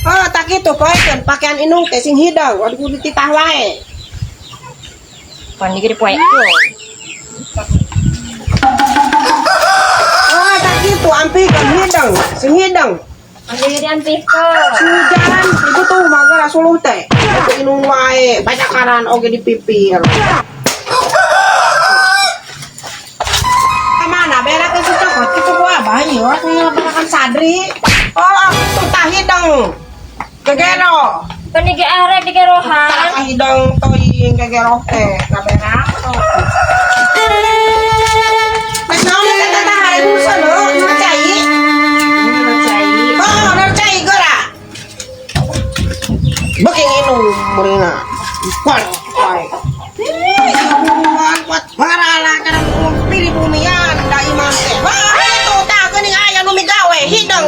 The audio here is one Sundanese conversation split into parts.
Oh, tak kitu poekeun pakaian indung teh sing hidang, waduh kudu titah wae. Pan ge dipoekeun. Oh, tak kitu ampikeun hidang, sing hidang. Ambil diampikeun. Hujan, itu tuh magara suluh teh. Itu indung wae, bacakaran oge di pipir. Mana berak ke cokot kitu ku abah ieu ngabarakan sadri. Oh, itu tah hidang. Gegero. Pan ge arek digerohan. Tah hidang toying gegero teh, ngaberak. Mas naon teh teh hari musa lho, nu cai. Nu cai. Oh, nu cai geura. Beuki nginum murina. Kuat, wae. Ih, kuat marala kana pilih bumian da imah teh. Wah, itu tah geuning aya nu migawe hidang.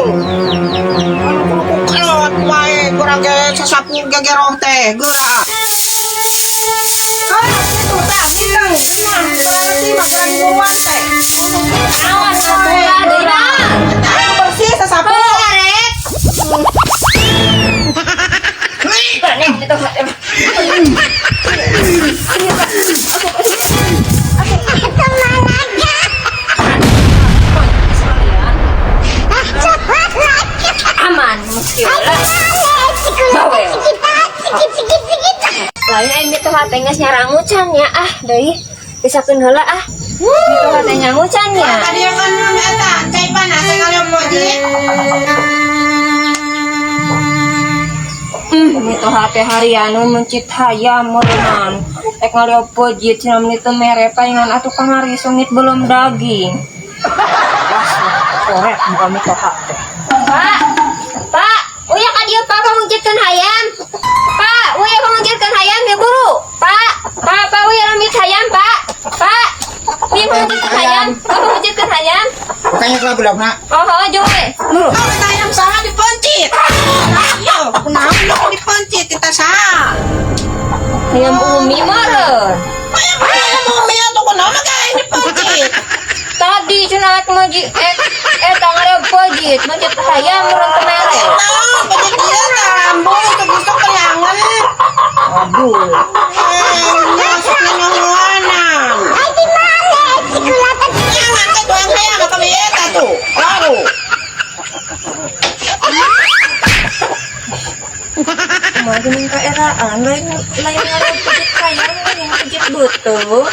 Kalot wae kurang ge sasapu gegeroh teh geura. Ah, itu tah hidang. Geuning berarti mah geura buruan teh. Awan ngapura deui dah. Eta bersih sasapu. Arek. Nih, itu. Aman mesti lah. Bawel. Lain aing mitoha teh geus nyarangucan nya ah deui. Pisakeun heula ah. Mitoha teh nyangucan nya. Tadi kan eta cai panas teh ngaliung moji. Mitoha teh harian mencit hayam meureunnan. Ek ngalieu pojit cenah meni teu mere palingan atuh kamari sungit belum daging. Wah, korek muka mitoha teh. Pak, Pak, uya ka dieu Pak panguncitkeun hayam. Pak, uya panguncitkeun hayam ya buru. Pak, Pak, Pak uya ramit hayam, Pak. Pak, uya panguncitkeun hayam. Pak panguncitkeun hayam. Makanya kalau belum nak. Oh, oh, jauh we. Buru. Oh, kita hayam saha dipencit. Ayo, kunaon nu dipencit kita saha? Hayam Umi meureun. Hayam hayam umi atuh kunaon mah kayak dipencit. Tadi cenah rek maji eta ngarepojit, mencit hayam meureun teu mere. Naon pencit ieu tah rambut teu gusto keliangan. Aduh. Masuk nyonyoanan. Ay, di mana? Jangan ke tuang hayam kami eta tuh. Lalu. Kumaha geuning kaeraan lain lain ngarepojit hayam lain pejit beuteung.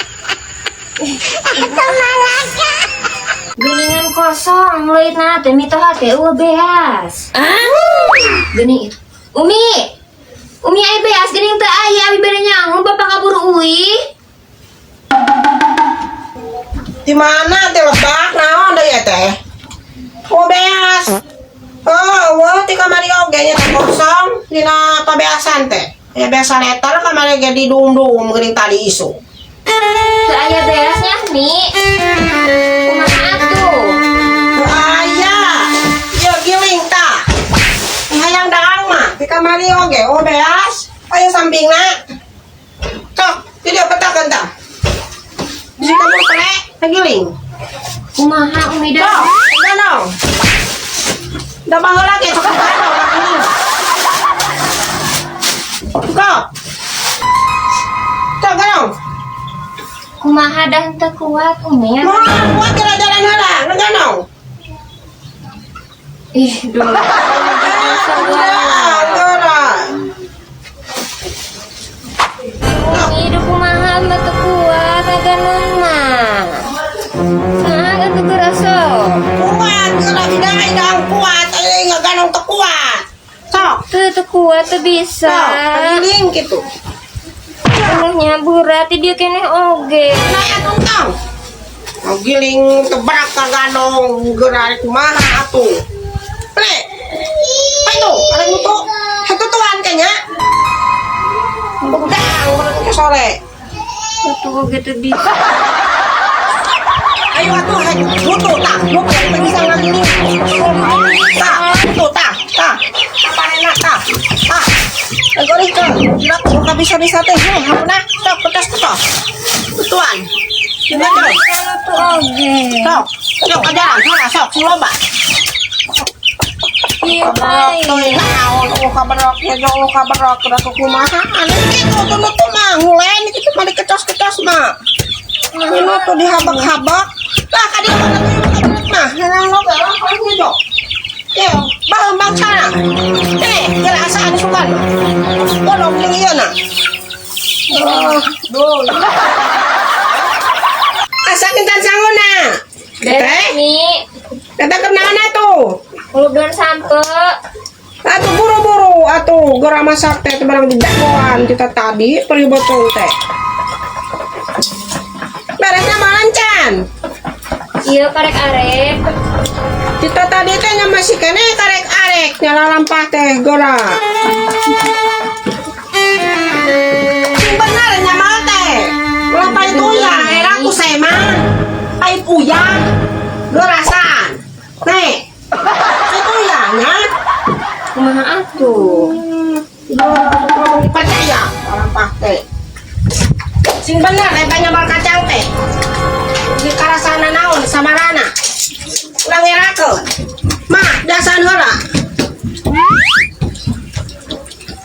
Geningan kosong leuitna teh mitoha teh eueuh beas. Geuning Umi. Umi aya beas geuning teu aya abi bere nyangu bapak kaburu uih. Di mana teh lebak naon deui teh? Oh beas. Oh, wah ti kamari oge nya teh kosong dina pabeasan teh. Ya beasan eta lah kamari ge didum-dum geuning tadi isu. Teu aya beasnya Mi. Kumaha atuh? Teu aya. Ieu giling tah. Hayang daang mah di kamari oge oh beas. Aya sampingna. Cok, di dieu petakeun tah. Bisi kamu tere, giling. Kumaha Umi Cok, dah? ganong. Da baheula ge cok ganong giling. Cok. Cok ganong. Kumaha dah teu kuat Umi ya? Moal kuat jalan-jalan heula, ganong. Ih, duh. Udah, geura. Umi duh kumaha mah teu kuat ngaganong mah. Nah, atuh geura sok. Kuat, geura bidang idang kuat, euy ngaganong teu kuat. Sok, Teu teu kuat teu bisa. sok, giling kitu. Nya berat dia keneh oge. Nah, atuh tong. Giling tebrak kaganong geura rek kumaha atuh. Ple. Pa itu, ada mutu. Hatutuan kayaknya. Udang, meureun ke sore. Atuh oge teu bisa. Ayo atuh, hayu mutu tah, mutu teu bisa ngagiling. Tah, mutu tah, tah. Taparena tah. Tah. Gorengkeun. Jilat muka bisa-bisa teh. Heh, hampuna. Sok pedas tuh. Tutuan. Gimana? Tuh oge. Sok, sok ajaran, heula sok sing loba. Iya, bae. Naon Kabarok ya, jauh kabarok udah kumaha. Aneh gitu tuh tuh mah ngulen gitu mah dikecos-kecos mah. Ini tuh dihabak-habak. Lah kadi mana tuh kabarok mah. Nang lo orang kalau jok. Ya, bang bang cara. Eh, kira asaan sukan. Bolong jeung ieu na. Oh, duh. Asa kintan sanguna. Beres, Mi. Kata kenana tuh? Ngulub sampe. Atuh buru-buru atuh geura masak teh teu barang didagoan kita tadi perih botol teh. Beresnya malancan. Iya, karek arek. Kita tadi teh nya masih kene karek arek nyala lampah teh geura. Sing bener nya mal teh. Ulah pahit uyah, era ku saya mah. Pahit uyah. Geurasaan. Nih. Pahit uyah nya. Kumaha atuh? Percaya orang teh. Sing bener eta nyambal kacang teh. Di karasana naon samarana. Urang ngerakeun. Mah, dasar heula.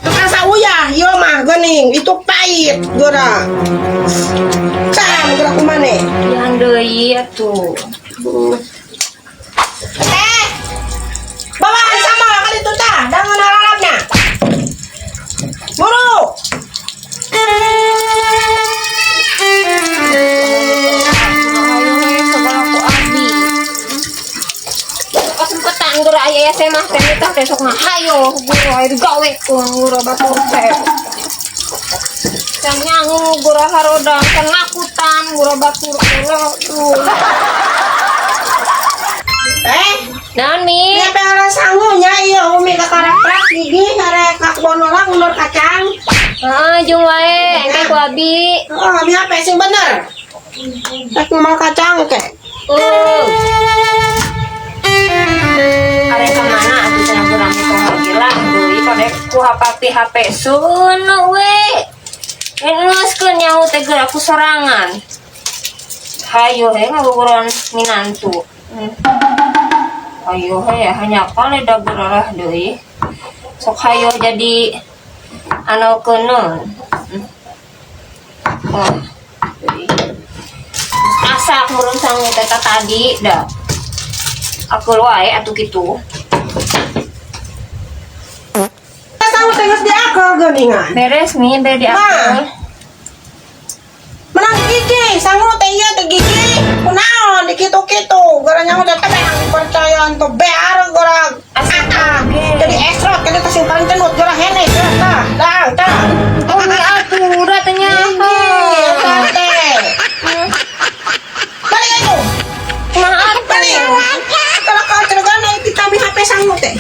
Tukang sauyah, ieu mah geuning, itu pahit geura. Sam geura kumane? Yang deui atuh. Teh. Bawaan sama kali itu tah, dangan hararapna. Buru. Ayo we segala ku abi. Kasempetan geura aya ya mah teh tah teh sok mah hayo guru aya digawe ku guru batur teh. Can nyangu gura harodang, can ngakutan gura batur ulah tuh. Eh, Naon Mi? Dia pengen sangunya iya umi kakarak gigi ngarek kak bonola ngulur kacang. Heeh, jeung wae engke ku abi. Oh, mi apa sing bener? Rek ngomong kacang ke. Arek ka mana atuh cenah urang itu gila deui kadek ku hapapi HP sono we. Ngeuskeun nyaho teh geura ku sorangan. Hayo he ngaguguran minantu. Hayo he ya hanya kali da geurah deui. Sok hayo jadi anu keuneun. Oh, deui. Asak murun sangu teh tadi dah. Aku wae atuh kitu. Sangu teh geus diakel geuningan. Beres Mi, bere diakel. Menang gigi, sangu teh ieu teh gigi. Kunaon dikitu-kitu, gara nyaho teh teh percayaan tuh bear gara ata. Jadi esrot kene teh sing paling cenut gara hene geura tah. Dang tah. Oh, Mi atuh da teh nyaho. Gigi eta teh. Balik itu. Kumaha atuh? Balik. Kalau kau cergana kita mi HP sangu teh.